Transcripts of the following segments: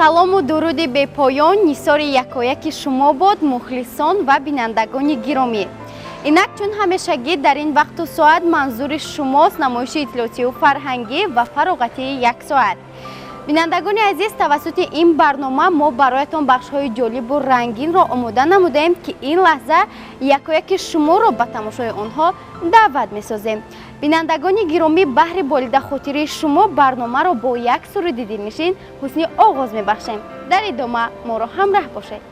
Салому дуруди бепоён нисори якояки шумо бод, мухлисон ва бинандагони гиромӣ. Инак, чун ҳамешагӣ дар ин вақту соат манзури шумост намоиши иттилоотию фарҳангӣ ва фароғатии як соат. Бинандагони азиз, тавассути ин барнома мо бароятон бахшҳои ҷолибу рангинро омода намудаем, ки ин лаҳза якояки шуморо ба тамошои онҳо даъват месозем. Бинандагони гиромӣ, баҳри болидахотирии шумо барномаро бо як суруди дилнишин ҳусни оғоз мебахшем. Дар идома моро ҳамраҳ бошед.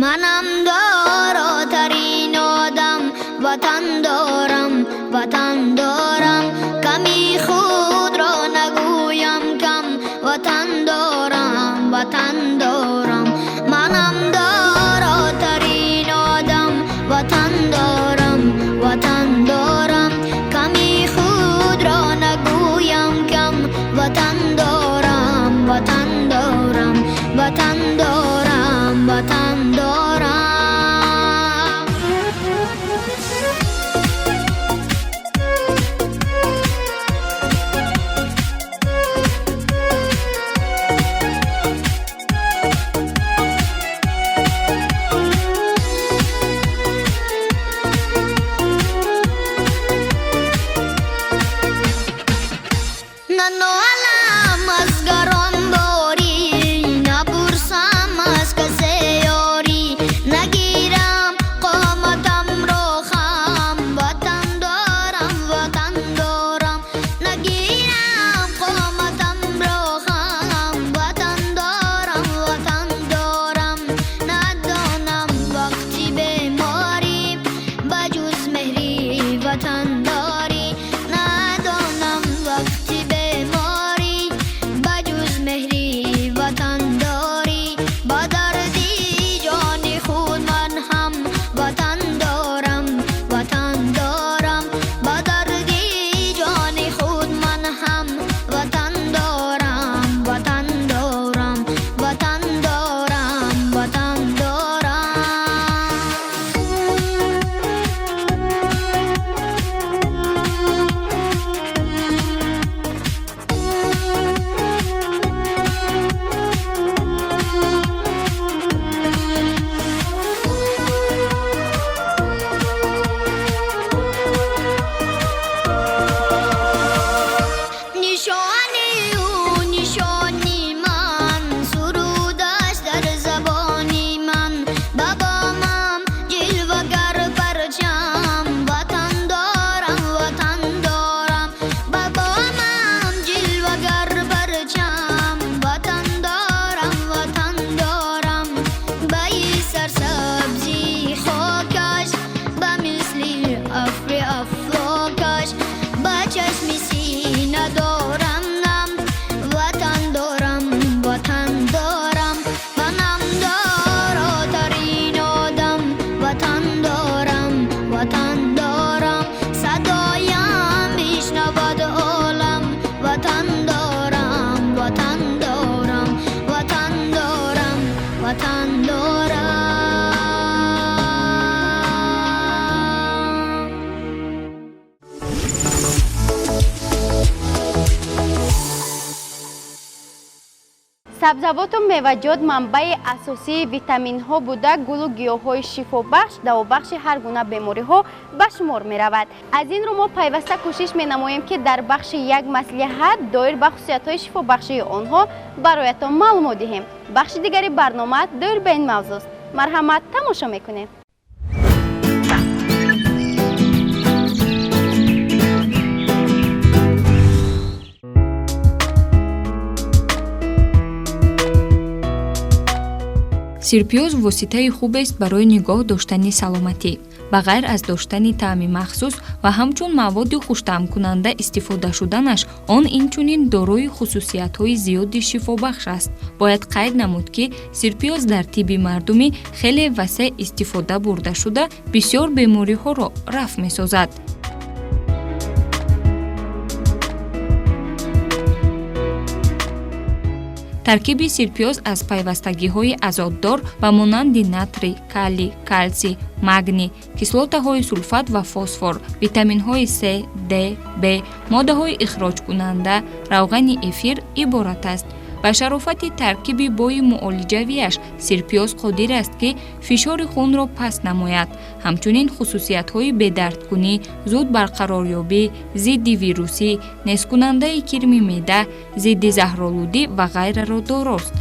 Манам доротарин одам, ватан дорам, ватан дорам, ками худро нагӯям кам, ватан дорам, ватан дорам. Манам доротарин одам, ватан дорам, ватан дорам, ками худро нагӯям кам, ватан дорам, ватан дорам, ватан дорам, ватан дорам. Наналам аз гаронборӣ, напурсам аз касе ёрӣ, нагирам қоматамро хам, ватан дорам, ватан дорам, нагирам қоматамро хам, ватан дорам, ватан дорам. Надонам вақти беморӣ, ба ҷуз меҳри ватандорӣ, надонам вақти беморӣ, ба ҷуз меҳри ватандорӣ, ба дарди ҷони худ ман ҳам ватан дорам, ватан дорам, ба дарди ҷони худ ман ҳам ватан дорам, ватан дорам, ватан дорам, ватан дорам. Нишони ӯ нишони ман, сурудаш дар забони ман, ба бомам ҷилвагар парчам, ватан дорам, ватан дорам, ба бомам ҷилвагар парчам, ватан дорам, ватан дорам, ба сарсабзии хокаш, ба мисли афри афлокаш, ба чашми сина дорам нам, ватан дорам, ватан дорам, манам доротарин одам, ватан дорам, ватан дорам, садоям бишнавад олам, ватан дорам, ватан дорам, ватан дорам, ватан дорам. Сабзавоту меваҷот манбаи асосии витаминҳо буда, гулу гиёҳҳои шифобахш давобахши ҳар гуна бемориҳо ба шумор меравад. Аз ин рӯ мо пайваста кӯшиш менамоем, ки дар бахши як маслиҳат доир ба хусусиятҳои шифобахшии онҳо бароятон маълумот диҳем. Бахши дигари барнома доир ба ин мавзӯст. Марҳамат, тамошо мекунем. Сирпиёз воситаи хубест барои нигоҳ доштани саломатӣ. Ба ғайр аз доштани таъми махсус ва ҳамчун маводи хуштаъмкунанда истифода шуданаш, он инчунин дорои хусусиятҳои зиёди шифобахш аст. Бояд қайд намуд, ки сирпиёз дар тибби мардумӣ хеле васеъ истифода бурда шуда, бисёр бемориҳоро рафъ месозад. Таркиби сирпиёз аз пайвастагиҳои азотдор ба монанди натрий, калий, калсий, магний, кислотаҳои сулфат ва фосфор, витаминҳои С, Д, Б, моддаҳои ихроҷкунанда, равғани эфир иборат аст. Ба шарофати таркиби бои муолиҷавиаш сирпиёз қодир аст, ки фишори хунро паст намояд. Ҳамчунин хусусиятҳои бедардкунӣ, зуд барқарорёбӣ, зидди вирусӣ, несткунандаи кирми меъда, зидди заҳролудӣ ва ғайраро дорост.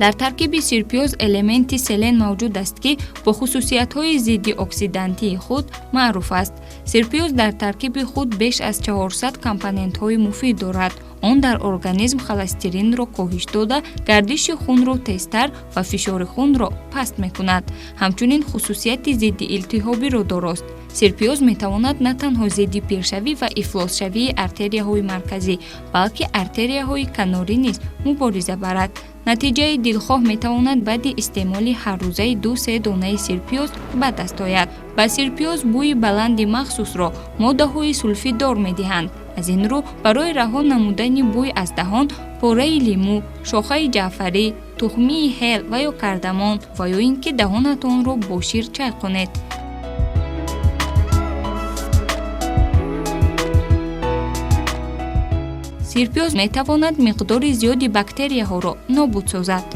Дар таркиби сирпиёз элементи селен мавҷуд аст, ки бо хусусиятҳои зиддиоксидантии худ маъруф аст. Сирпиёз дар таркиби худ беш аз 400 компонентҳои муфид дорад. Он дар организм холестеринро коҳиш дода, гардиши хунро тезтар ва фишори хунро паст мекунад. Ҳамчунин хусусияти зиддиилтиҳобиро дорост. Сирпиёз метавонад на танҳо зидди пиршавӣ ва ифлосшавии артерияҳои марказӣ, балки артерияҳои канорӣ низ мубориза барад. Натиҷаи дилхоҳ метавонад баъди истеъмоли ҳаррӯзаи 2-3 донаи сирпиёз ба даст ояд. Ба сирпиёз бӯи баланди махсусро моддаҳои сулфиддор медиҳанд. Аз ин рӯ барои раҳо намудани бӯй аз даҳон пораи лимӯ, шохаи ҷаъфарӣ, тухмии ҳел ва ё кардамон ва ё ин ки даҳонатонро бо шир чайқонед. Сирпиёз метавонад миқдори зиёди бактерияҳоро нобуд созад.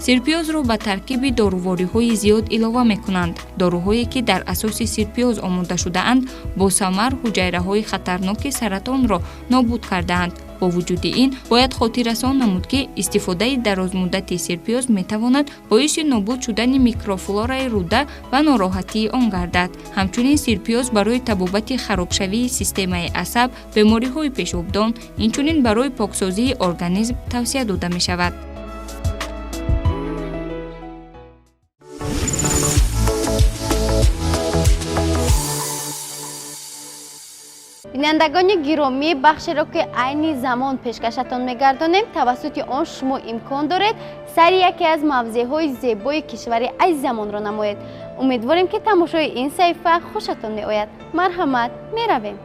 Сирпиёзро ба таркиби дорувориҳои зиёд илова мекунанд. Доруҳое, ки дар асоси сирпиёз омода шудаанд, бо самар ҳуҷайраҳои хатарноки саратонро нобуд кардаанд. Бо вуҷуди ин бояд хотиррасон намуд, ки истифодаи дарозмуддати сирпиёз метавонад боиси нобуд шудани микрофлораи рӯда ва нороҳатии он гардад. Ҳамчунин сирпиёз барои табобати харобшавии системаи асаб, бемориҳои пешобдон, инчунин барои поксозии организм тавсия дода мешавад. Бинандагони гиромӣ, бахшеро, ки айни замон пешкашатон мегардонем, тавассути он шумо имкон доред сари яке аз мавзеъҳои зебои кишвари азизамонро намоед. Умедворем, ки тамошои ин саҳифа хушатон меояд. Марҳамат, меравем.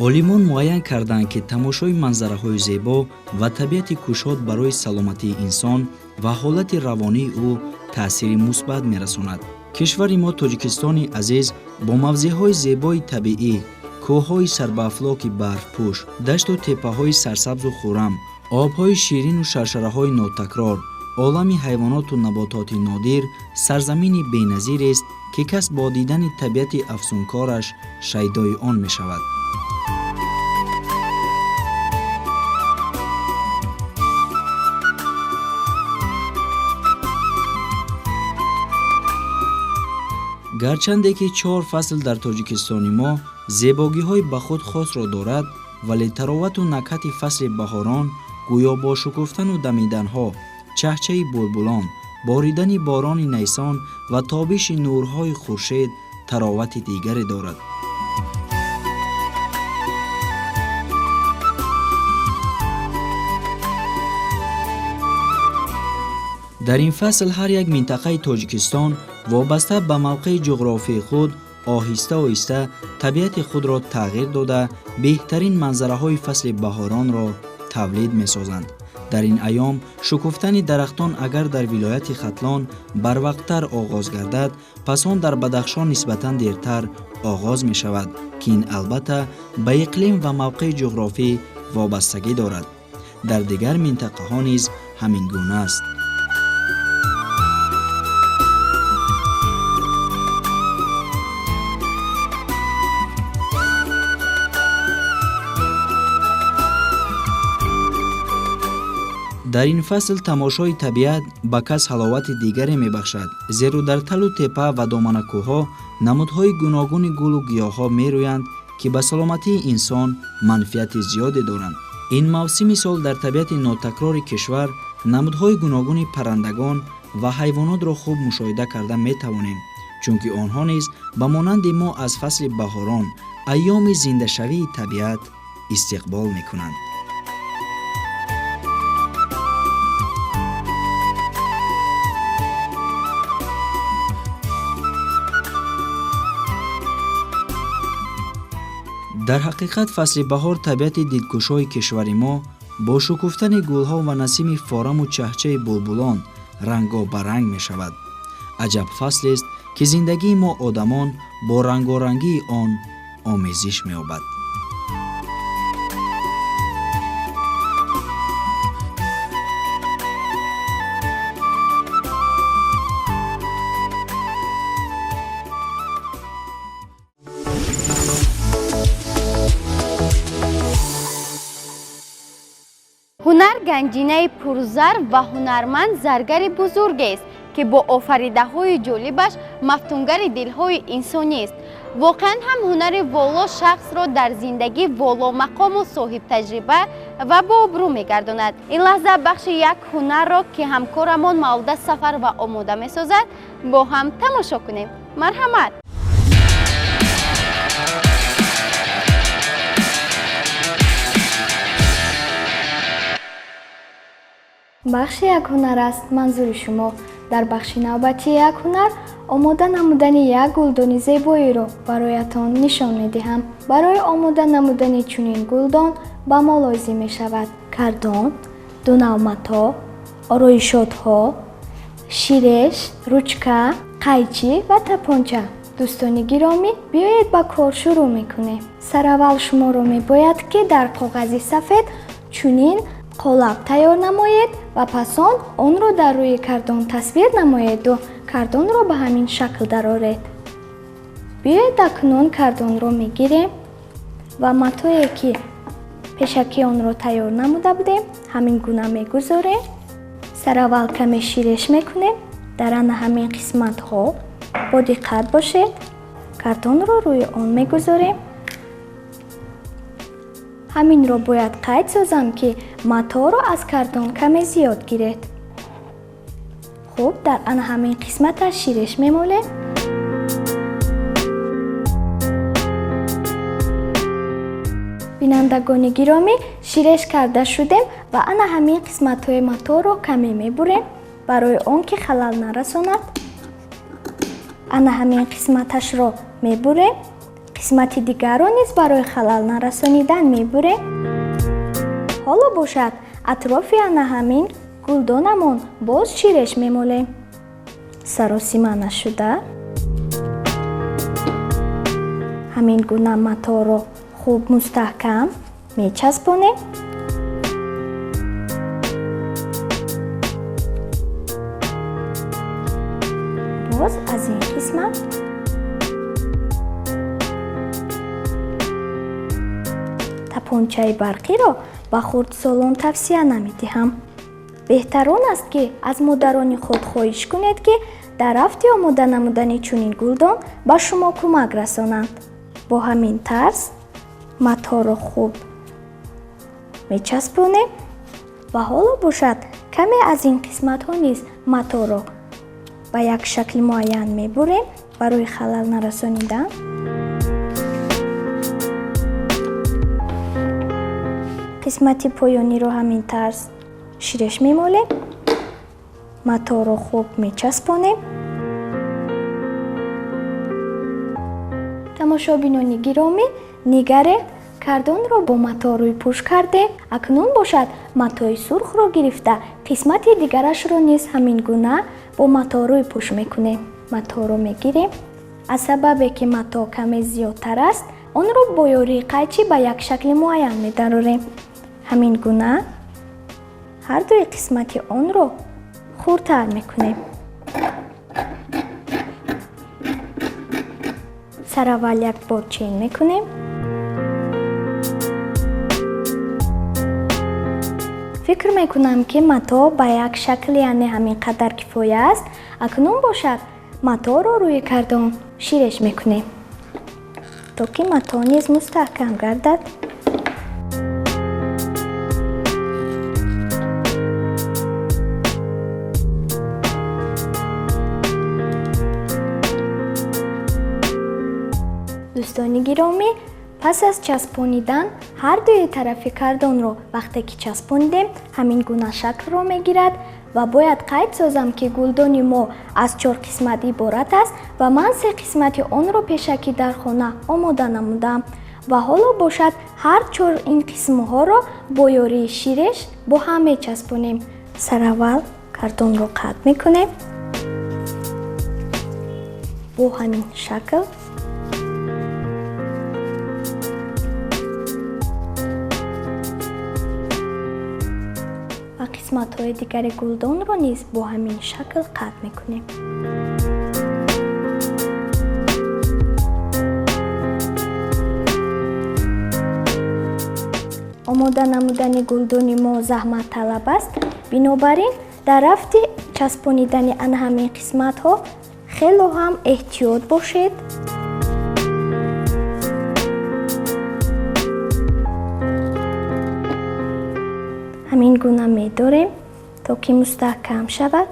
Олимон муайян карданд, ки тамошои манзараҳои зебо ва табиати кушод барои саломатии инсон ва ҳолати равонии ӯ таъсири мусбат мерасонад. Кишвари мо, Тоҷикистони азиз, бо мавзеъҳои зебои табиӣ, кӯҳҳои сарбаафлоки барфпӯш, дашту теппаҳои сарсабзу хуррам, обҳои ширину шаршараҳои нотакрор, олами ҳайвоноту набототи нодир сарзамини беназирест, ки кас бо дидани табиати афсункораш шайдои он мешавад. Гарчанде ки чор фасл дар Тоҷикистони мо зебогиҳои ба худ хосро дорад, вале таровату накҳати фасли баҳорон гӯё бо шукуфтану дамиданҳо, чаҳчаи булбулон, боридани борони найсон ва тобиши нурҳои хуршед таровати дигаре дорад. Дар ин фасл ҳар як минтақаи Тоҷикистон вобаста ба мавқеи ҷуғрофии худ оҳиста оҳиста табиати худро тағйир дода, беҳтарин манзараҳои фасли баҳоронро тавлид месозанд. Дар ин айём шукуфтани дарахтон агар дар вилояти Хатлон барвақттар оғоз гардад, пас он дар Бадахшон нисбатан дертар оғоз мешавад, ки ин албатта ба иқлим ва мавқеи ҷуғрофӣ вобастагӣ дорад. Дар дигар минтақаҳо низ ҳамин гуна аст. Дар ин фасл тамошои табиат ба кас ҳаловати дигаре мебахшад, зеро дар талу теппа ва доманакӯҳҳо намудҳои гуногуни гулу гиёҳҳо мерӯянд, ки ба саломатии инсон манфиати зиёде доранд. Ин мавсими сол дар табиати нотакрори кишвар намудҳои гуногуни паррандагон ва ҳайвонотро хуб мушоҳида карда метавонем, чунки онҳо низ ба монанди мо аз фасли баҳорон Айёми зиндашавии табиат истиқбол мекунанд. Дар ҳақиқат, фасли баҳор табиати дилкушои кишвари мо бо шукуфтани гулҳо ва насими фораму чаҳчаи булбулон рангобаранг мешавад. Аҷаб фаслест, ки зиндагии мо одамон бо рангорангии он омезиш меёбад. Ҳунар ганҷинаи пурзар ва ҳунарманд заргари бузургест, ки бо офаридаҳои ҷолибаш мафтунгари дилҳои инсонист. Воқеан ҳам, ҳунари воло шахсро дар зиндагӣ воломақому соҳибтаҷриба ва бообрӯ мегардонад. Ин лаҳза бахши як ҳунарро, ки ҳамкорамон Мавлуда Сафарова омода месозад, бо ҳам тамошо кунем. Марҳамат. Бахши як ҳунар аст манзури шумо. Дар бахши навбатии як ҳунар омода намудани як гулдони зебоиро бароятон нишон медиҳам. Барои омода намудани чунин гулдон ба мо лозим мешавад кардон, ду нав матоъ, ороишотҳо, ширеш, ручка, қайчӣ ва тапонча. Дӯстони гиромӣ, биёед, ба кор шурӯъ мекунем. Сараввал шуморо мебояд, ки дар коғази сафед чунин қолаб тайёр намоед ва пас он онро дар рӯи кардон тасвир намоеду кардонро ба ҳамин шакл дароред. Биёед, акнун кардонро мегирем ва матое, ки пешакӣ онро тайёр намуда будем, ҳамин гуна мегузорем. Сараввал каме ширеш мекунем дар ана ҳамин қисматҳо. Бо диққат бошед. Кардонро рӯи он мегузорем. Ҳаминро бояд қайд созам, ки маторо аз кардон каме зиёд гиред. Хуб, дар ана ҳамин қисматаш ширеш мемолем. Бинандагони гиромӣ, ширеш карда шудем ва ана ҳамин қисматҳои маторо каме мебурем, барои он ки халал нарасонад. Ана ҳамин қисматашро мебурем. Қисмати дигарро низ барои халал нарасонидан мебурем. Ҳоло бошад, атрофи ана ҳамин гулдонамон боз ширеш мемолем, саросима нашуда. Ҳамин гуна маторо хуб мустаҳкам мечаспонем. Боз аз ин қисмат. Тапончаи барқиро ба хурдсолон тавсия намедиҳам. Беҳтар он аст, ки аз модарони худ хоҳиш кунед, ки дар рафти омода намудани чунин гулдон ба шумо кӯмак расонанд. Бо ҳамин тарз маторо хуб мечаспонем ва ҳоло бошад, каме аз ин қисматҳо низ маторо ба як шакли муайян мебурем барои халал нарасонидан. Қисмати поёниро ҳамин тарз ширеш мемолем, маторо хуб мечаспонем. Тамошобинони гиромӣ, нигаред, кардонро бо мато рӯйпӯш кардем. Акнун бошад, матои сурхро гирифта, қисмати дигарашро низ ҳамин гуна бо мато рӯйпӯш мекунем. Маторо мегирем. Аз сабабе ки мато каме зиёдтар аст, онро бо ёрии қайчӣ ба як шакли муайян медарорем. Ҳамин гуна ҳардуи қисмати онро хурдтар мекунем. Сараввал як бор чен мекунем. Фикр мекунам, ки мато ба як шакл, яъне ҳамин қадар кифоя аст. Акнун бошад, маторо рӯи кардон ширеш мекунем, то ки мато низ мустаҳкам гардад. Дӯстони гиромӣ. Пас аз часпонидан ҳар дуи тарафи кардонро вақте ки часпонидем, ҳамин гуна шаклро мегирад. Ва бояд қайд созам, ки гулдони мо аз 4 қисмат иборат аст ва ман 3 қисмати онро пешакӣ дар хона омода намудам. Ва ҳоло бошад ҳар 4 ин қисмҳоро бо ёрии ширеш бо ҳам мечаспонем. Сараввал кардонро қатъ мекунем бо ҳамин шакл. Ва қисматҳои дигари гулдонро низ бо ҳамин шакл қатъ мекунем. Омода намудани гулдони мо заҳматталаб аст. Бинобар ин дар рафти часпонидани ана ҳамин қисматҳо хело ҳам эҳтиёт бошед. Ҳамин гуна медорем, то ки мустаҳкам шавад.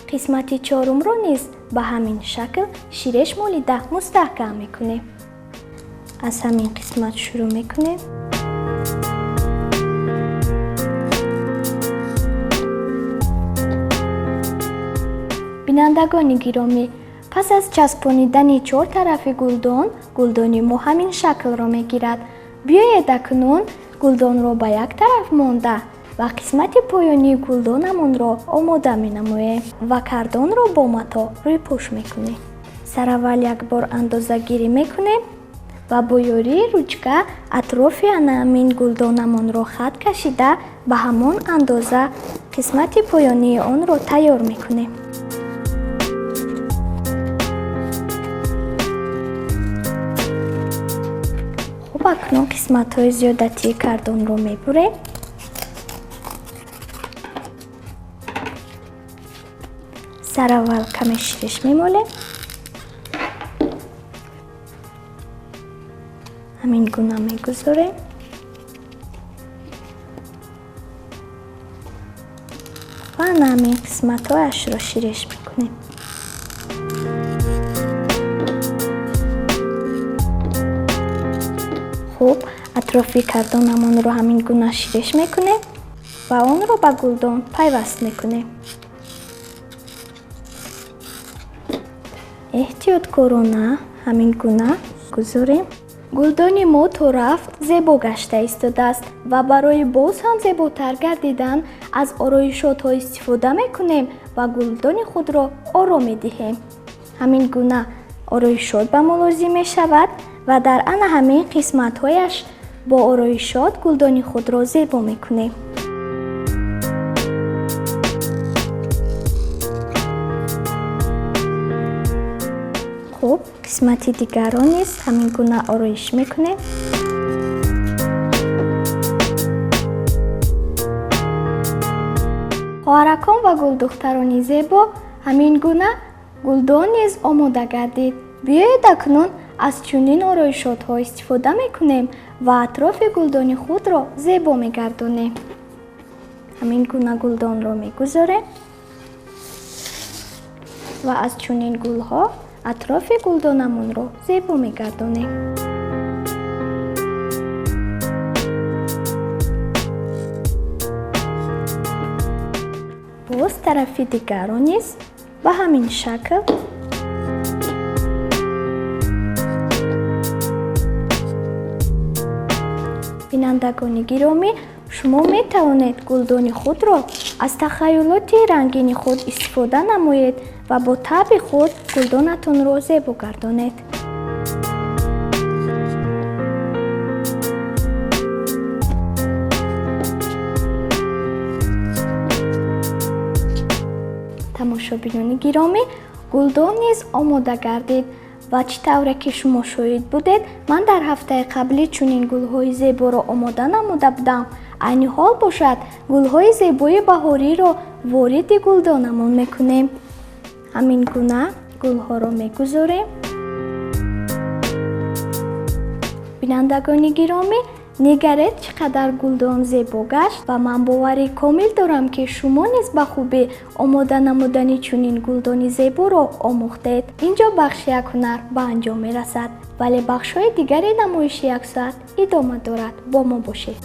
Қисмати чорумро низ ба ҳамин шакл ширеш молида мустаҳкам мекунем. Аз ҳамин қисмат шурӯъ мекунем. Бинандагони гиромӣ, пас аз часпонидани 4 тарафи гулдон, гулдони мо ҳамин шаклро мегирад. Биёед акнун гулдонро ба як тараф монда ва қисмати поёнии гулдонамонро омода менамоем ва кардонро бо матоъ рӯйпӯш мекунем. Сараввал як бор андозагирӣ мекунем ва бо ёрии ручка атрофи ҳамин гулдонамонро хат кашида ба ҳамон андоза қисмати поёнии онро тайёр мекунем. Хуб, акнун қисматҳои зиёдатии кардонро мебурем. Сараввал каме шириш мемолем. Ҳамин гуна мегузорем. Ва ана ҳамин қисматҳояшро шириш мекунем. Хуб, атрофи кардонамонро ҳамин гуна шириш мекунем ва онро ба гулдон пайваст мекунем. Эҳтиёткорона ҳамин гуна гузорем. Гулдони мо то рафт зебо гашта истодааст ва барои боз ҳам зеботар гардидан аз ороишотҳо истифода мекунем ва гулдони худро оро медиҳем. Ҳамин гуна ороишот ба мо лозим мешавад ва дар ана ҳамин қисматҳояш бо ороишот гулдони худро зебо мекунем. Хуб, қисмати дигарро низ ҳамин гуна ороиш мекунем. Хоҳаракон ва гулдухтарони зебо, ҳамин гуна гулдон низ омода гардид. Биёед акнун аз чунин ороишотҳо истифода мекунем ва атрофи гулдони худро зебо мегардонем. Ҳамин гуна гулдонро мегузорем ва аз чунин гулҳо атрофи гулдонамонро зебо мегардонем. Боз тарафи дигарро низ ба ҳамин шакл Бинандагони гиромӣ, шумо метавонед гулдони худро аз тахайюлоти рангини худ истифода намоед ва бо табъи худ гулдонатонро зебо гардонед. Тамошобинони гиромӣ, гулдон низ омода гардид ва чӣ тавре ки шумо шоҳид будед, ман дар ҳафтаи қаблӣ чунин гулҳои зеборо омода намуда будам. Айни ҳол бошад, гулҳои зебои баҳориро вориди гулдонамон мекунем. Ҳамин гуна гулҳоро мегузорем. Бинандагони гиромӣ, Нигаред, чӣ қадар гулдон зебо гашт ва ман боварии комил дорам, ки шумо низ ба хубӣ омода намудани чунин гулдони зеборо омӯхтед. Инҷо бахши як ҳунар ба анҷом мерасад, вале бахшҳои дигари намоиши як соат идома дорад. Бо мо бошед.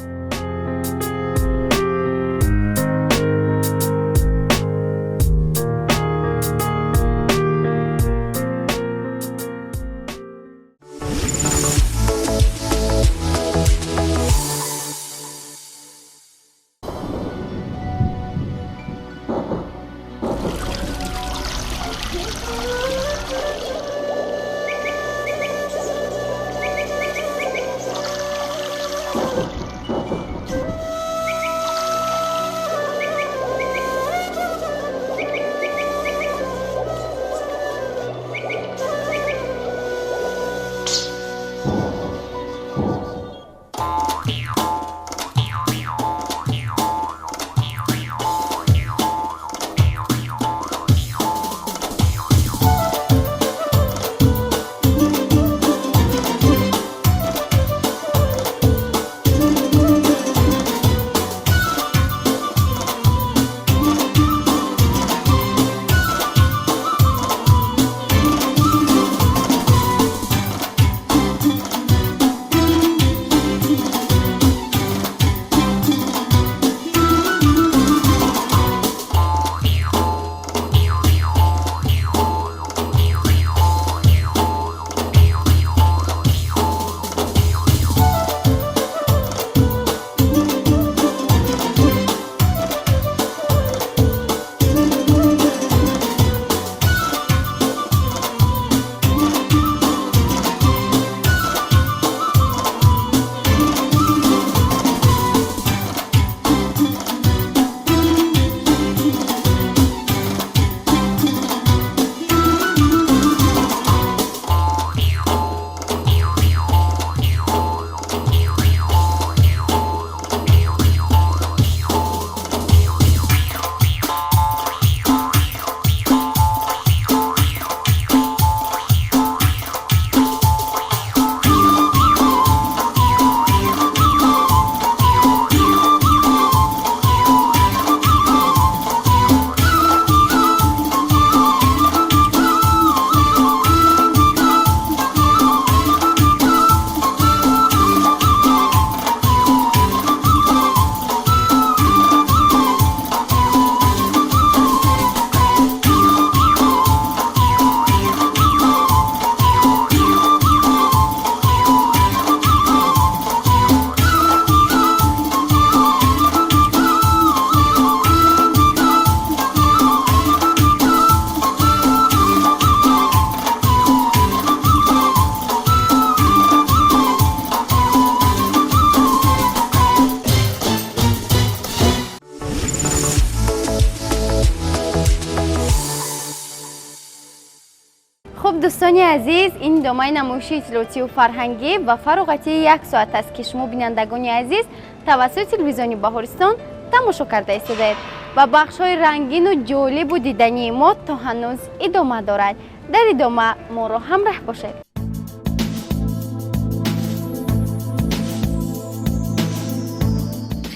Хуб, дӯстони азиз, ин идомаи намоиши иттилоотию фарҳангӣ ва фароғатии як соат аст, ки шумо, бинандагони азиз, тавассути телевизиони Баҳористон тамошо карда истодаед ва бахшҳои рангину ҷолибу дидании мо то ҳанӯз идома дорад. Дар идома моро ҳамраҳ бошед.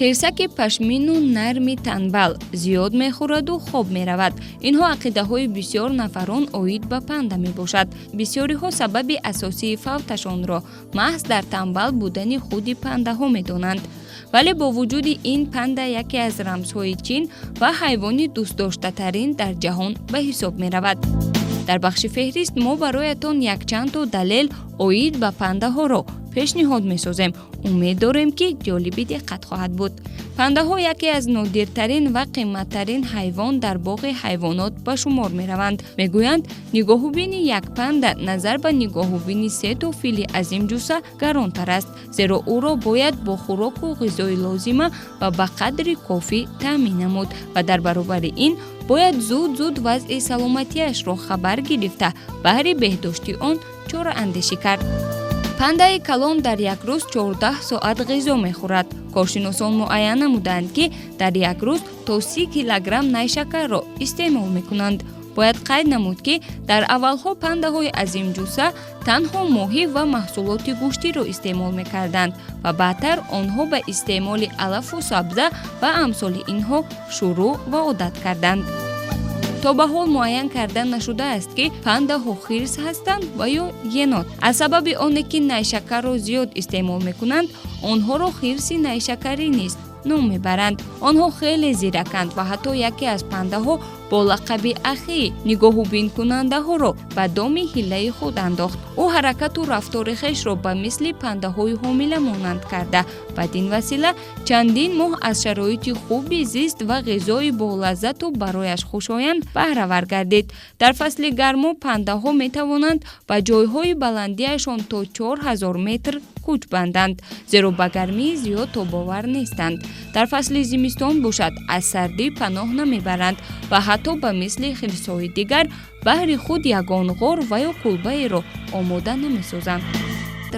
Хирсаки пашмину нарми танбал зиёд мехӯраду хоб меравад. Инҳо ақидаҳои бисёр нафарон оид ба панда мебошад. Бисёриҳо сабаби асосии фавташонро маҳз дар танбал будани худи пандаҳо медонанд. Вале бо вуҷуди ин, панда яке аз рамзҳои Чин ва ҳайвони дӯстдоштатарин дар ҷаҳон ба ҳисоб меравад. Дар бахши феҳрист мо бароятон якчанд то далел оид ба пандаҳоро пешниҳод месозем. Умед дорем, ки ҷолиби диққат хоҳад буд. Пандаҳо яке аз нодиртарин ва қимматтарин ҳайвон дар боғи ҳайвонот ба шумор мераванд. Мегӯянд, нигоҳубини як панда назар ба нигоҳубини сету фили азимҷусса гаронтар аст, зеро ӯро бояд бо хӯроку ғизои лозима ва ба қадри кофӣ таъмин намуд ва дар баробари ин бояд зуд-зуд вазъи саломатиашро хабар гирифта, баҳри беҳдошти он чораандешӣ кард. Пандаи калон дар як рӯз 14 соат ғизо мехӯрад. Коршиносон муайян намуданд, ки дар як рӯз то 30 килограмм найшакарро истеъмол мекунанд. Бояд қайд намуд, ки дар аввалҳо пандаҳои азимҷусса танҳо моҳӣ ва маҳсулоти гӯштиро истеъмол мекарданд ва баъдтар онҳо ба истеъмоли алафу сабза ва амсоли инҳо шурӯъ ва одат карданд. То ба ҳол муайян карда нашудааст, ки пандаҳо хирс ҳастанд ва ё енот. Аз сабаби оне ки найшакарро зиёд истеъмол мекунанд, онҳоро хирси найшакарӣ низ ном мебаранд. Онҳо хеле зираканд ва ҳатто яке аз пандаҳо бо лақаби Ахи нигоҳубинкунандаҳоро ба доми ҳиллаи худ андохт. Ӯ ҳаракату рафтори хешро ба мисли пандаҳои ҳомила монанд карда, бадин васила чандин моҳ аз шароити хуби зист ва ғизои болаззату барояш хушоянд баҳравар гардид. Дар фасли гармо пандаҳо метавонанд ба ҷойҳои баландиашон то 4000 метр кӯч банданд, зеро ба гармии зиёд тобовар нестанд. Дар фасли зимистон бошад, аз сардӣ паноҳ намебаранд ва ҳатто ба мисли хирсҳои дигар баҳри худ ягон ғор ва ё кулбаеро омода намесозанд.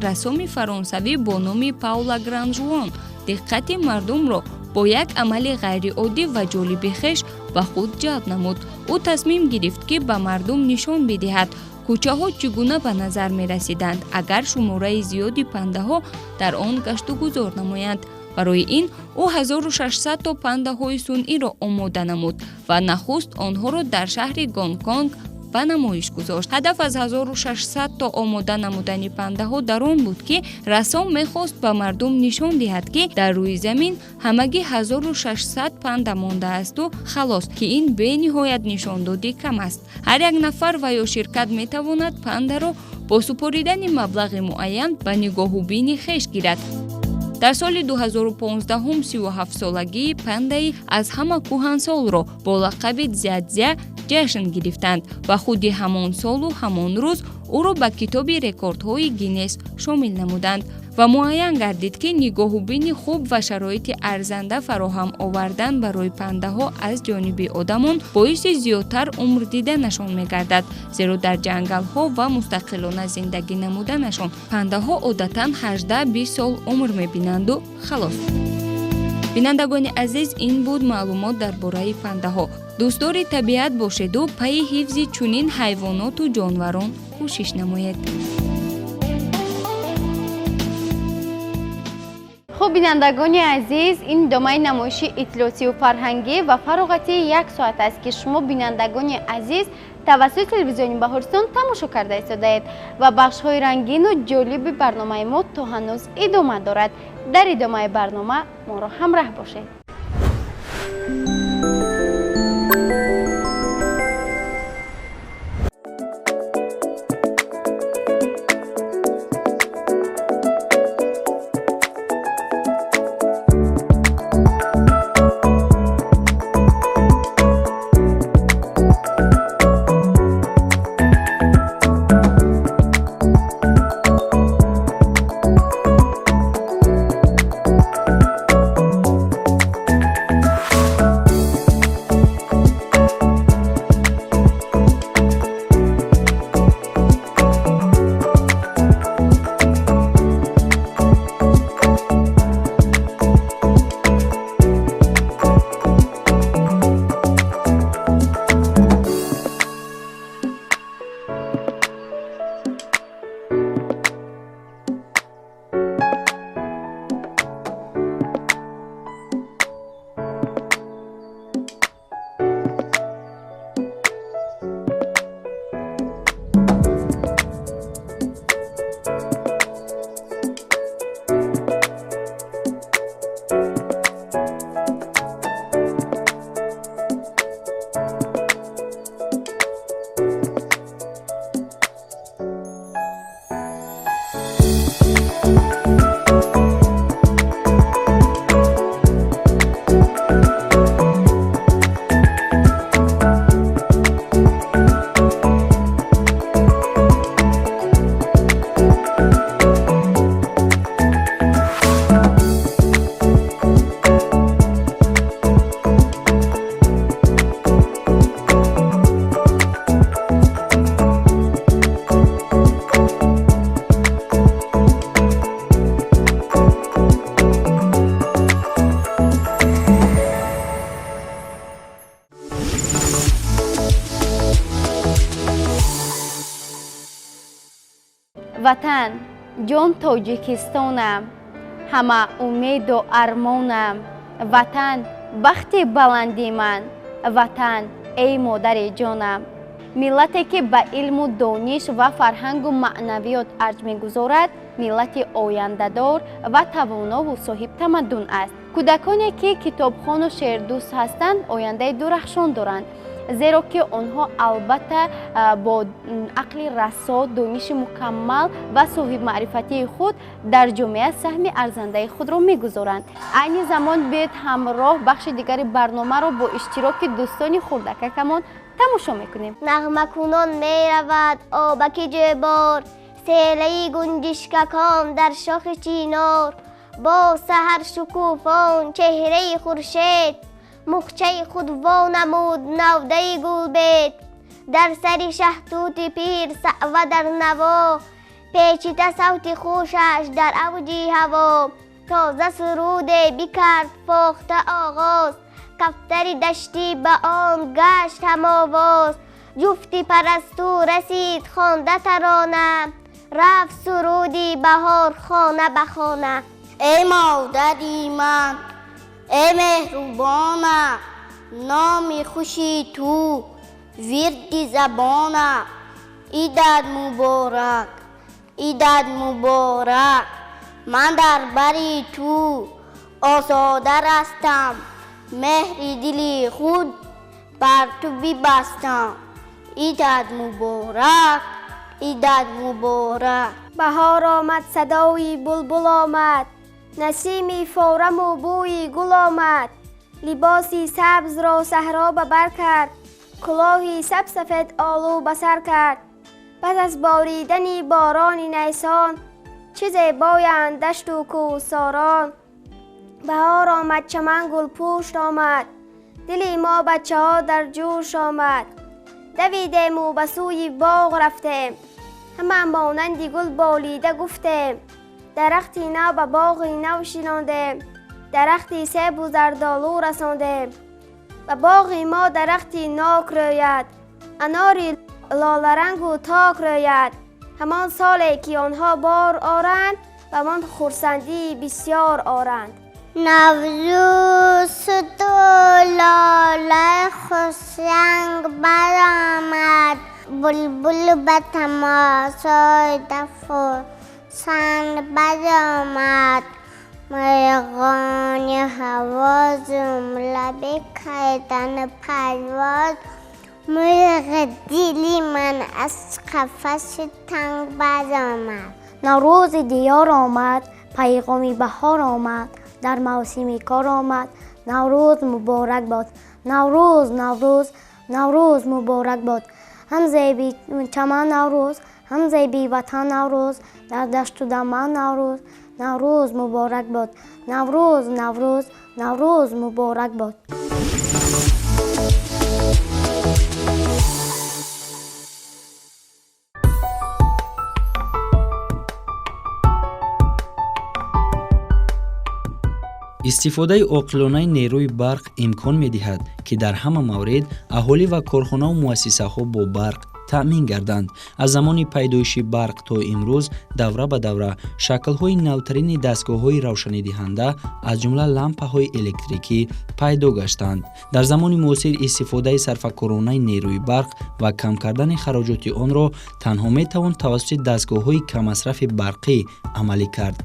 Рассоми фаронсавӣ бо номи Паула Гранжуон диққати мардумро бо як амали ғайриоддӣ ва ҷолиби хеш ба худ ҷалб намуд. Ӯ тасмим гирифт, ки ба мардум нишон бидиҳад, кӯчаҳо чӣ гуна ба назар мерасиданд, агар шумораи зиёди пандаҳо дар он гаштугузор намоянд. Барои ин ӯ 1600 то пандаҳои сунъиро омода намуд ва нахуст онҳоро дар шаҳри Гонконг ба намоиш гузошт. Ҳадаф аз 1600 то омода намудани пандаҳо дар он буд, ки рассом мехост ба мардум нишон диҳад, ки дар рӯи замин ҳамагӣ 1600 панда мондаасту халос, ки ин бениҳоят нишондоди кам аст. Ҳар як нафар ва ё ширкат метавонад пандаро бо супоридани маблағи муайян ба нигоҳубини хеш гирад. Дар соли 2015 37-солагии пандаи аз ҳама кӯҳансолро бо лақаби Дзядзя ҷашн гирифтанд ва худи ҳамон солу ҳамон рӯз ӯро ба китоби рекордҳои Гиннес шомил намуданд ва муайян гардид, ки нигоҳубини хуб ва шароити арзанда фароҳам овардан барои пандаҳо аз ҷониби одамон боиси зиёдтар умр диданашон мегардад, зеро дар ҷангалҳо ва мустақилона зиндагӣ намуданашон пандаҳо одатан 18-20 сол умр мебинанду халос. Бинандагони азиз, ин буд маълумот дар бораи пандаҳо. Дӯстдори табиат бошеду пайи ҳифзи чунин ҳайвоноту ҷонварон кӯшиш намоед. Хуб, бинандагони азиз, ин идомаи намоиши иттилоотию фарҳангӣ ва фароғатии як соат аст, ки шумо, бинандагони азиз, тавассути телевизиони Баҳористон тамошо карда истодаед ва бахшҳои рангину ҷолиби барномаи мо то ҳанӯз идома дорад. Дар идомаи барнома моро ҳамраҳ бошед. Ватан, ҷон Тоҷикистонам, ҳама умеду армонам. Ватан, бахти баланди ман, Ватан, эй модари ҷонам. Миллате ки ба илму дониш ва фарҳангу маънавиёт арҷ мегузорад, миллати ояндадор ва тавонову соҳибтамаддун аст. Кӯдаконе ки китобхону шеърдӯст ҳастанд, ояндаи дурахшон доранд, зеро ки онҳо албатта бо ақли расо, дониши мукаммал ва соҳибмаърифатии худ дар ҷомеа саҳми арзандаи худро мегузоранд. Айни замон биёед ҳамроҳ бахши дигари барномаро бо иштироки дӯстони хурдакакамон тамошо мекунем. Нағмакунон меравад обаки ҷӯбор, селаи гунҷишкакон дар шохи чинор, бо саҳар шукуфон чеҳраи хуршед, мухчаи худ во намуд навдаи гулбед. Дар сари шаҳтути пир саъва дар наво, печида савти хушаш дар авҷи ҳаво. Тоза суруде бикард фохта оғоз, кафтари даштӣ ба он гашт ҳамовоз. Ҷуфти парасту расид хонда тарона, рафт суруди баҳор хона ба хона. Эй модари ман, эй меҳрубона, номи хуши ту вирди забона. Идат муборак, идат муборак, ман дар бари ту осода растам, меҳри дили худ бар ту бибастам. Идат муборак, идат муборак. Баҳор омад, садои булбул омад, насими фораму бӯи гул омад. Либоси сабзро саҳро ба бар кард, кулоҳи сабсафед олу ба сар кард. Пас аз боридани борони найсон, чӣ зебоянд дашту кӯҳсорон. Баҳор омад, чаман гулпӯшт омад, дили мо бачаҳо дар ҷӯш омад. Давидему ба сӯи боғ рафтем, ҳама монанди гул болида гуфтем. Дарахти нав ба боғи нав шинондем, дарахти себу зардолу расондем. Ба боғи мо дарахти нок рӯяд, анори лоларангу ток рӯяд. Ҳамон соле ки онҳо бор оранд, ба мон хурсандии бисёр оранд. Наврӯз шуду лолаи хушранг баромад, булбул ба тамошои дафу санд баромад. Мурғони ҳаво ҷумла бикардан парвоз, мурғи дили ман аз қафаси танг баромад. Наврӯзи диёр омад, пайғоми баҳор омад, дар мавсими кор омад. Наврӯз муборак бод, Наврӯз, Наврӯз, Наврӯз муборак бод. Ҳам зеби чаман Наврӯз, ҳам зеби ватан Наврӯз, дар дашту даман Наврӯз, Наврӯз муборак бод. Наврӯз, Наврӯз, Наврӯз муборак бод. Истифодаи оқилонаи нерӯи барқ имкон медиҳад, ки дар ҳама маврид аҳолӣ ва корхонаву муассисаҳо бо барқ таъмин гарданд. Аз замони пайдоиши барқ то имрӯз давра ба давра шаклҳои навтарини дастгоҳҳои равшанидиҳанда, аз ҷумла лампаҳои электрикӣ пайдо гаштанд. Дар замони муосир истифодаи сарфакоронаи нерӯи барқ ва кам кардани хароҷоти онро танҳо метавон тавассути дастгоҳҳои каммасрафи барқӣ амалӣ кард.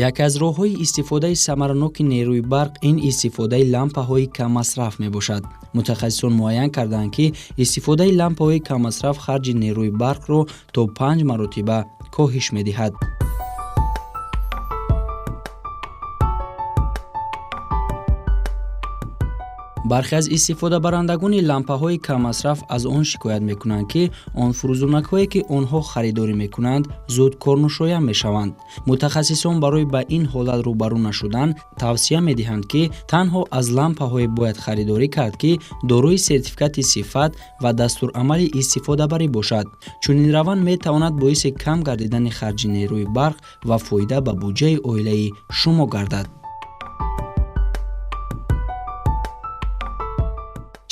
Яке аз роҳҳои истифодаи самараноки нерӯи барқ ин истифодаи лампаҳои каммасраф мебошад. Мутахассисон муайян карданд, ки истифодаи лампаҳои каммасраф харҷи нерӯи барқро то 5 маротиба коҳиш медиҳад. Бархе аз истифодабарандагони лампаҳои каммасраф аз он шикоят мекунанд, ки он фурӯзонакҳое, ки онҳо харидорӣ мекунанд, зуд корношоям мешаванд. Мутахассисон барои ба ин ҳолат рӯбарӯ нашудан тавсия медиҳанд, ки танҳо аз лампаҳое бояд харидорӣ кард, ки дорои сертификати сифат ва дастурамали истифодабарӣ бошад. Чунин раванд метавонад боиси кам гардидани харҷи нерӯи барқ ва фоида ба буҷаи оилаи шумо гардад.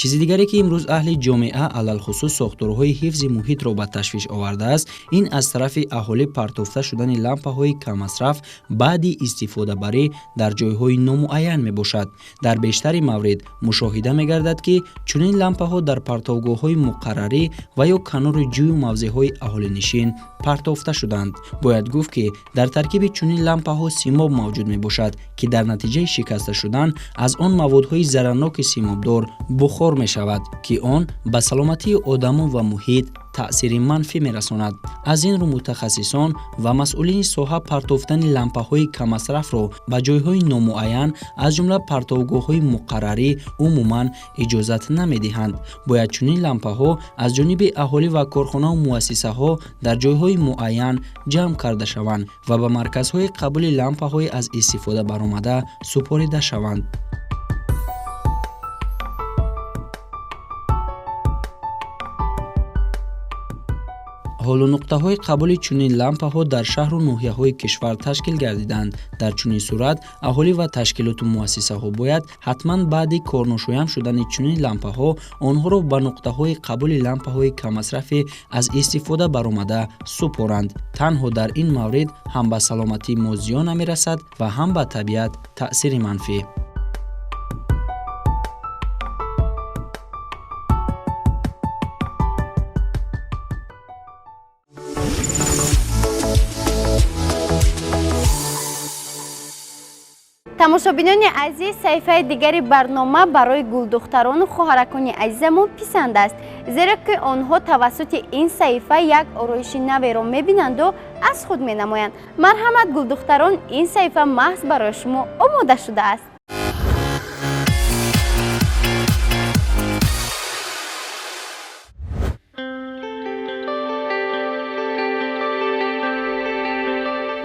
Чизи дигаре, ки имрӯз аҳли ҷомеа, алалхусус сохторҳои ҳифзи муҳитро ба ташвиш овардааст, ин аз тарафи аҳолӣ партофта шудани лампаҳои каммасраф баъди истифодабарӣ дар ҷойҳои номуайян мебошад. Дар бештари маврид мушоҳида мегардад, ки чунин лампаҳо дар партовгоҳҳои муқаррарӣ ва ё канори ҷӯю мавзеъҳои аҳолинишин партофта шуданд. Бояд гуфт, ки дар таркиби чунин лампаҳо симоб мавҷуд мебошад, ки дар натиҷаи шикаста шудан аз он маводҳои зарарноки симобдор бухор мешавад, ки он ба саломатии одамон ва муҳит таъсири манфӣ мерасонад. Аз ин рӯ мутахассисон ва масъулини соҳа партофтани лампаҳои каммасрафро ба ҷойҳои номуайян, аз ҷумла партовгоҳҳои муқаррарӣ, умуман иҷозат намедиҳанд. Бояд чунин лампаҳо аз ҷониби аҳолӣ ва корхонаву муассисаҳо дар ҷойҳои муайян ҷамъ карда шаванд ва ба марказҳои қабули лампаҳои аз истифода баромада супорида шаванд. Ҳоло нуқтаҳои қабули чунин лампаҳо дар шаҳру ноҳияҳои кишвар ташкил гардиданд. Дар чунин сурат аҳолӣ ва ташкилоту муассисаҳо бояд ҳатман баъди корношоям шудани чунин лампаҳо онҳоро ба нуқтаҳои қабули лампаҳои каммасрафи аз истифода баромада супоранд. Танҳо дар ин маврид ҳам ба саломатии мо зиён намерасад ва ҳам ба табиат таъсири манфӣ. Тамошобинони азиз, саҳифаи дигари барнома барои гулдухтарону хоҳаракони азизамон писанд аст, зеро ки онҳо тавассути ин саҳифа як ороиши наверо мебинанду аз худ менамоянд. Марҳамат, гулдухтарон, ин саҳифа маҳз барои шумо омода шудааст.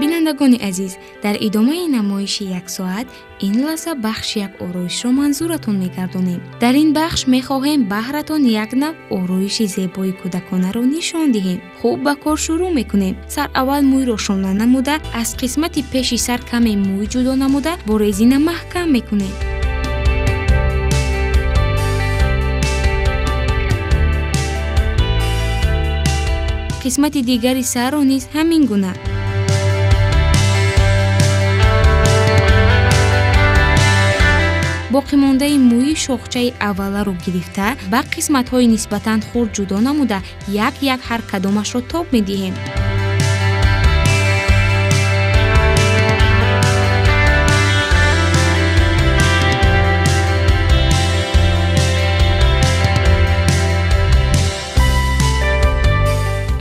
Бинандагони азиз, дар идомаи намоиши як соат ин лаҳза бахши як ороишро манзуратон мегардонем. Дар ин бахш мехоҳем баҳратон як нав ороиши зебои кӯдаконаро нишон диҳем. Хуб, ба кор шурӯъ мекунем. Сараввал мӯйро шона намуда, аз қисмати пеши сар каме мӯй ҷудо намуда, бо резина маҳкам мекунем. Қисмати дигари сарро низ ҳамин гуна. Боқимондаи мӯи шохчаи авваларо гирифта, ба қисматҳои нисбатан хурд ҷудо намуда, як-як ҳар кадомашро тоб медиҳем.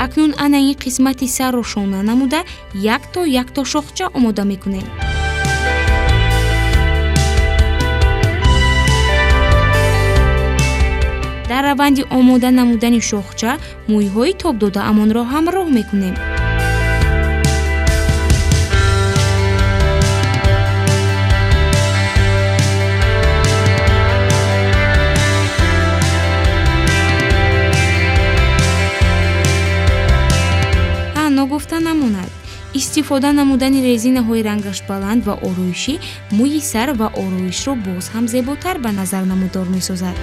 Акнун ана ин қисмати сарро шона намуда, якто якто шохча омода мекунем. Дар раванди омода намудани шохча мӯйҳои тоб додаамонро ҳамроҳ мекунем. Ҳа, ногуфта намонад, истифода намудани резинаҳои рангаш баланд ва ороишӣ мӯи сар ва ороишро боз ҳам зеботар ба назар намудор месозад.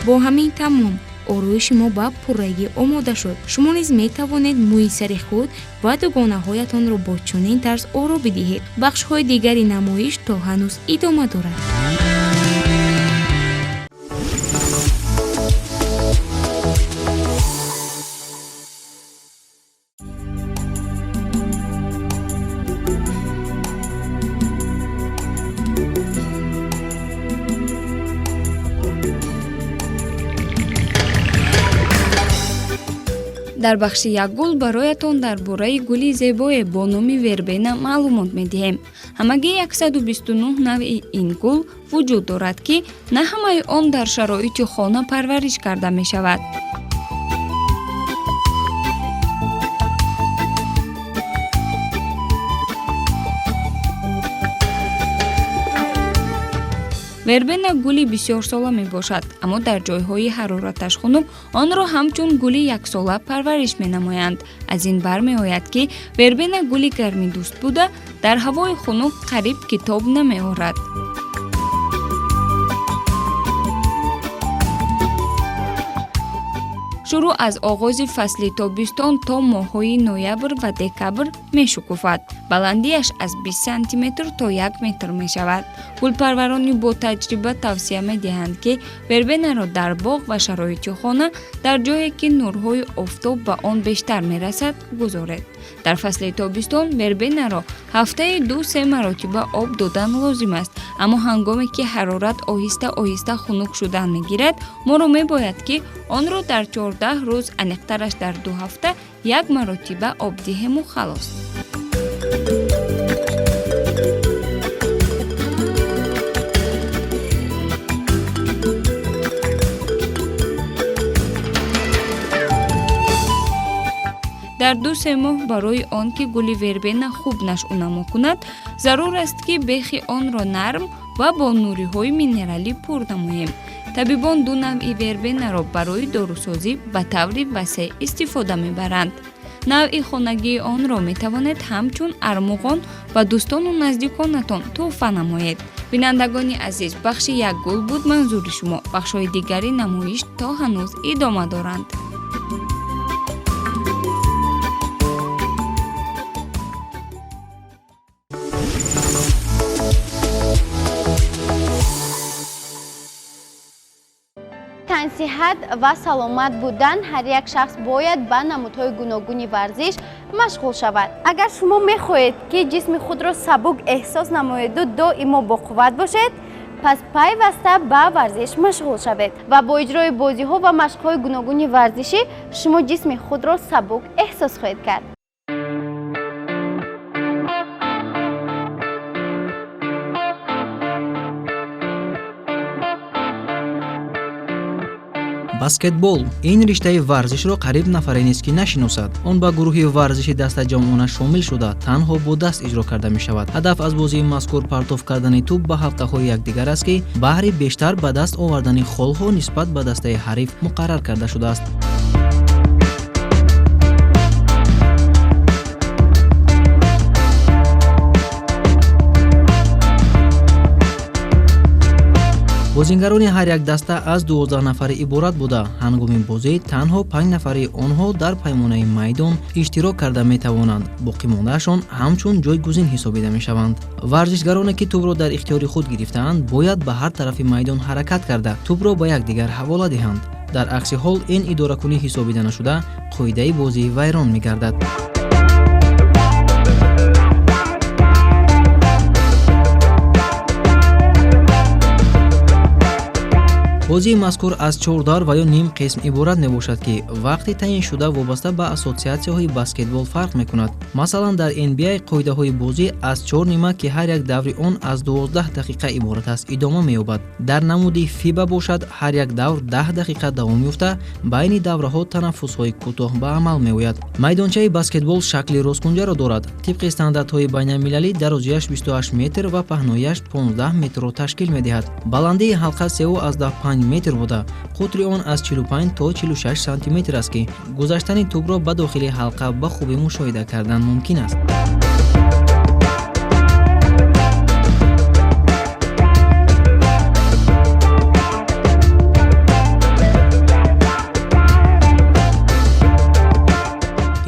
Бо ҳамин тамом ороиши мо ба пуррагӣ омода шуд. Шумо низ метавонед мӯи сари худ ва дугонаҳоятонро бо чунин тарз оро бидиҳед. Бахшҳои дигари намоиш то ҳанӯз идома дорад. Дар бахши як гул бароятон дар бораи гули зебое бо номи вербена маълумот медиҳем. Ҳамагӣ 129 навъи ин гул вуҷуд дорад, ки на ҳамаи он дар шароити хона парвариш карда мешавад. Вербена гули бисёрсола мебошад, аммо дар ҷойҳои ҳарораташ хунук онро ҳамчун гули яксола парвариш менамоянд. Аз ин бармеояд, ки вербена гули гармидӯст буда, дар ҳавои хунук қариб ки тоб намеорад. Шурӯъ аз оғози фасли тобистон то моҳҳои ноябр ва декабр мешукуфад. Баландиаш аз 20 сантиметр то 1 метр мешавад. Гулпарварони ботаҷриба тавсия медиҳанд, ки вербенаро дар боғ ва шароити хона дар ҷое, ки нурҳои офтоб ба он бештар мерасад, гузоред. Дар фасли тобистон вербенаро ҳафтаи 2-3 маротиба об додан лозим аст, аммо ҳангоме ки ҳарорат оҳиста оҳиста хунук шудан мегирад, моро мебояд, ки онро дар 14 рӯз, аниқтараш дар 2 ҳафта як маротиба об диҳему халос. Дар 2-3 моҳ барои он ки гули вербена хуб нашъунамо кунад, зарур аст, ки бехи онро нарм ва бо нуриҳои минералӣ пур намоем. Табибон ду навъи вербенаро барои дорусозӣ ба таври васеъ истифода мебаранд. Навъи хонагии онро метавонед ҳамчун армуғон ба дӯстону наздиконатон тӯҳфа намоед. Бинандагони азиз, бахши як гул буд манзури шумо. Бахшҳои дигари намоиш то ҳанӯз идома доранд. Тансиҳат ва саломат будан ҳар як шахс бояд ба намудҳои гуногуни варзиш машғул шавад. Агар шумо мехоҳед, ки ҷисми худро сабук эҳсос намоеду доимо боқувват бошед, пас пайваста ба варзиш машғул шавед ва бо иҷрои бозиҳо ва машқҳои гуногуни варзишӣ шумо ҷисми худро сабук эҳсос хоҳед кард. Баскетбол ин риштаи варзишро қариб нафаре нест, ки нашиносад. Он ба гурӯҳи варзиши дастаҷамъона шомил шуда, танҳо бо даст иҷро карда мешавад. Ҳадаф аз бозии мазкур партоф кардани тӯб ба ҳалқаҳои якдигар аст, ки баҳри бештар ба даст овардани холҳо нисбат ба дастаи ҳариф муқаррар карда шудааст. Бозингарони ҳар як даста аз 12 нафари иборат буда, ҳангоми бозӣ танҳо 5 нафари онҳо дар паймонаи майдон иштирок карда метавонанд, боқимондаашон ҳамчун ҷойгузин ҳисобида мешаванд. Варзишгароне, ки тӯбро дар ихтиёри худ гирифтаанд, бояд ба ҳар тарафи майдон ҳаракат карда, тӯбро ба якдигар ҳавола диҳанд. Дар акси ҳол ин идоракунӣ ҳисобида нашуда, қоидаи бозӣ вайрон мегардад. Бозии мазкур аз чор дар ва ё ним қисм иборат мебошад, ки вақти таъиншуда вобаста ба ассотсиатсияҳои баскетбол фарқ мекунад. Масалан, дар NBA қоидаҳои бозӣ аз чор нима, ки ҳар як даври он аз 12 дақиқа иборат аст, идома меёбад. Дар намуди фиба бошад, ҳар як давр 10 дақиқа давом ёфта, байни давраҳо танаффусҳои кӯтоҳ ба амал меояд. Майдончаи баскетбол шакли росткунҷаро дорад. Тибқи стандартҳои байналмилалӣ дарозиаш 28 метр ва паҳнояш 15 метрро ташкил медиҳад. Баландии ҳалқа 3,5 метр буда, қутри он аз 45 то 46 сантиметр аст, ки гузаштани тӯбро ба дохили ҳалқа ба хубӣ мушоҳида кардан мумкин аст.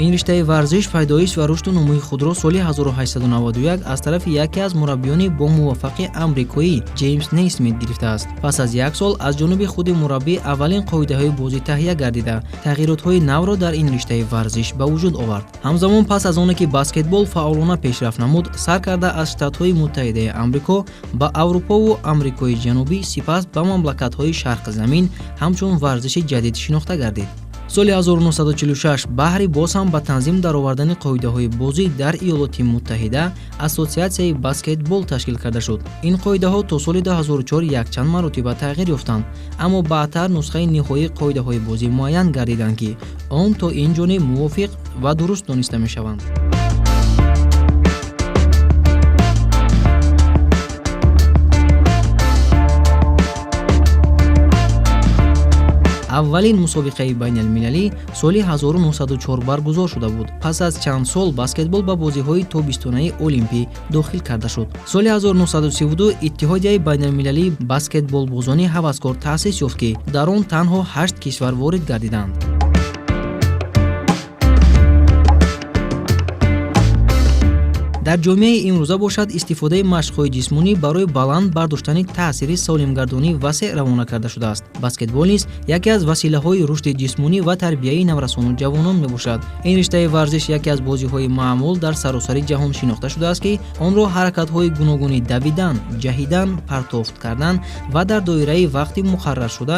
Ин риштаи варзиш пайдоиш ва рушду нумӯи худро соли 1891 аз тарафи яке аз мураббиёни бомуваффақи амрикоӣ Ҷеймс Нейсмит гирифтааст. Пас аз як сол аз ҷониби худи мураббӣ аввалин қоидаҳои бозӣ таҳия гардида, тағйиротҳои навро дар ин риштаи варзиш ба вуҷуд овард. Ҳамзамон, пас аз оне ки баскетбол фаъолона пешрафт намуд, сар карда аз Штатҳои Муттаҳидаи Амрико ба Аврупову Амрикои Ҷанубӣ, сипас ба мамлакатҳои Шарқзамин ҳамчун варзиши ҷадид шинохта гардид. Соли 1946 баҳри боз ҳам ба танзим даровардани қоидаҳои бозӣ дар Иёлоти Муттаҳида Ассотсиатсияи баскетбол ташкил карда шуд. Ин қоидаҳо то соли 2004 якчанд маротиба тағйир ёфтанд, аммо баъдтар нусхаи ниҳоии қоидаҳои бозӣ муайян гардиданд, ки он то ин ҷониб мувофиқ ва дуруст дониста мешаванд. Аввалин мусобиқаи байналмилалӣ соли 1904 баргузор шуда буд. Пас аз чанд сол баскетбол ба бозиҳои тобистонаи олимпӣ дохил карда шуд. Соли 1932 Иттиҳодияи байналмилалии баскетболбозони ҳаваскор таъсис ёфт, ки дар он танҳо 8 кишвар ворид гардиданд. Дар ҷомеаи имрӯза бошад, истифодаи машқҳои ҷисмонӣ барои баланд бардоштани таъсири солимгардонӣ васеъ равона карда шудааст. Баскетбол низ яке аз василаҳои рушди ҷисмонӣ ва тарбияи наврасону ҷавонон мебошад. Ин риштаи варзиш яке аз бозиҳои маъмул дар саросари ҷаҳон шинохта шудааст, ки онро ҳаракатҳои гуногуни давидан, ҷаҳидан, партофт кардан ва дар доираи вақти муқарраршуда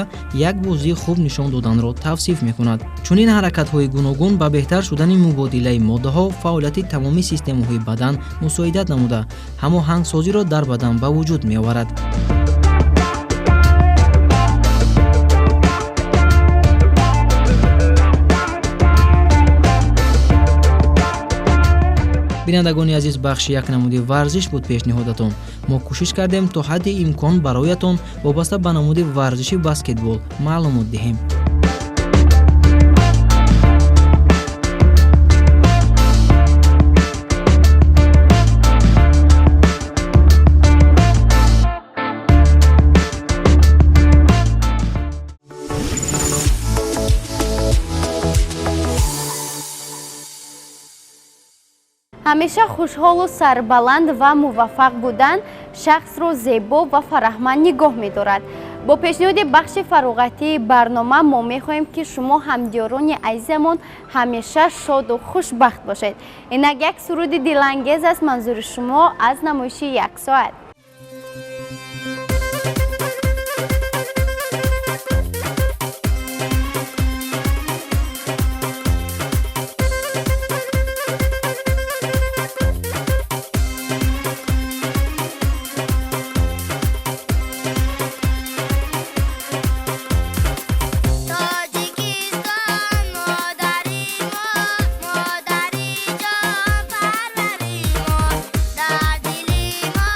як бозии хуб нишон доданро тавсиф мекунад. Чунин ҳаракатҳои гуногун ба беҳтар шудани мубодилаи моддаҳо, фаъолияти тамоми системаҳои бадан мусоидат намуда, ҳамоҳангсозиро дар бадан ба вуҷуд меоварад. Бинандагони азиз, бахши як намуди варзиш буд пешниҳодатон. Мо кӯшиш кардем то ҳадди имкон бароятон вобаста ба намуди варзиши баскетбол маълумот диҳем. Ҳамеша хушҳолу сарбаланд ва муваффақ будан шахсро зебо ва фараҳманд нигоҳ медорад. Бо пешниҳоди бахши фароғатии барнома мо мехоҳем, ки шумо ҳамдиёрони азизамон ҳамеша шоду хушбахт бошед. Инак як суруди дилангез аст манзури шумо аз намоиши як соат. Тоҷикистон модари мо, модари ҷонпарвари мо, дар дили мо.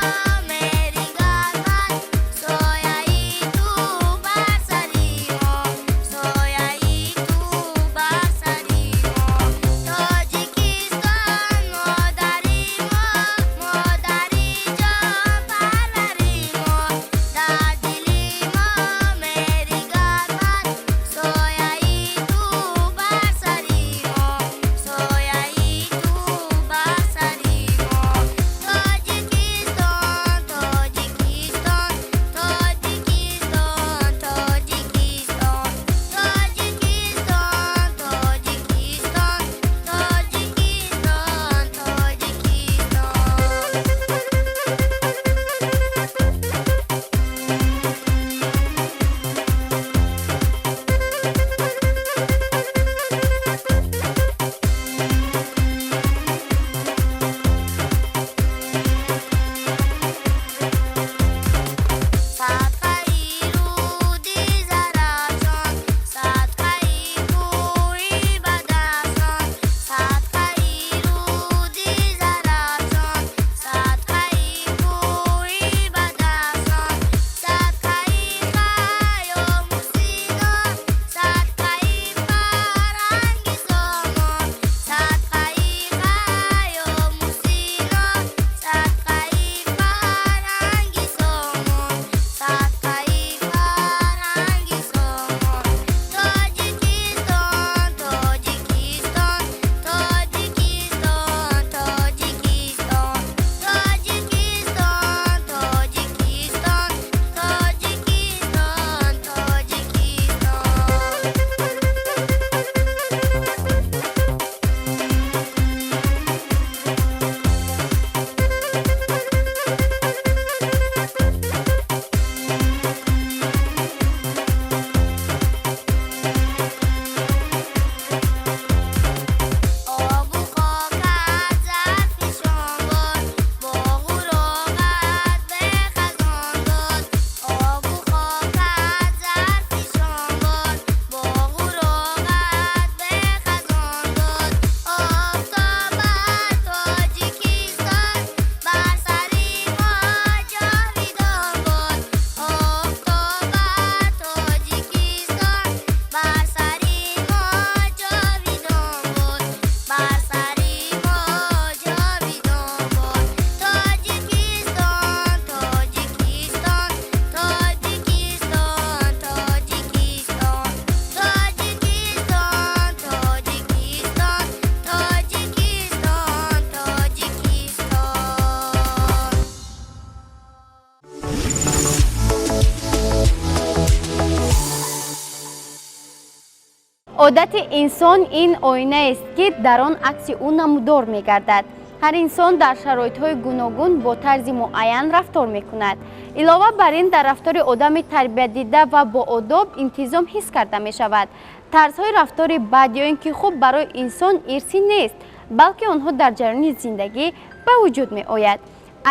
Одати инсон ин оинаест, ки дар он акси ӯ намудор мегардад. Ҳар инсон дар шароитҳои гуногун бо тарзи муайян рафтор мекунад. Илова бар ин, дар рафтори одами тарбиятдида ва боодоб интизом ҳис карда мешавад. Тарзҳои рафтори бад ё ин ки хуб барои инсон ирсӣ нест, балки онҳо дар ҷараёни зиндагӣ ба вуҷуд меояд.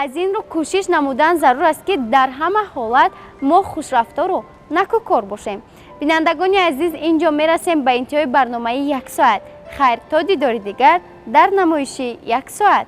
Аз ин рӯ кӯшиш намудан зарур аст, ки дар ҳама ҳолат мо хушрафтору накӯкор бошем. Бинандагони азиз, ин ҷо мерасем ба интиҳои барномаи «Як соат». Хайр, то дидори дигар дар намоиши «Як соат».